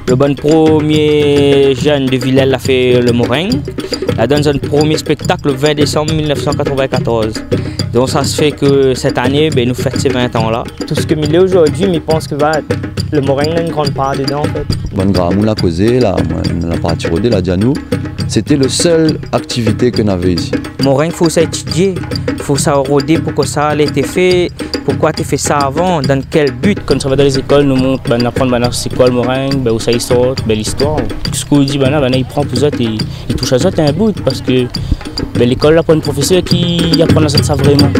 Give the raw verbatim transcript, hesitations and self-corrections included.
Lo bann promié jenn de Vilèl la fé lo Moring. La donn son promié spéktak lo vin désanm mil nèf san katrovin-katorz. Donk sa sé fé ke sèt ané, bin, nou fèt sé vin an la. Tout sak mi lé ojourdui, mi pans ke va, lo Moring na in gran par dedan, an fèt. Bann gramoun la kozé, la, moin, la parti rodé, la di anou, sété lo sèl aktivité ke navé isi. Moring, fo sa étidié, fo sa rodé poukosa lété fé, poukoi té fé sa avan, dan kèl but. Kan sa va dan lé zékol, nou mont, bin, aprann banna sé koi lo Moring, bin, ousa i sort, bin, listoir. Sak ou di banna, banna i pran pou zot é i toush azot in bout, parske, bin, lékol la pwin profésèr ki aprann azot sa vréman.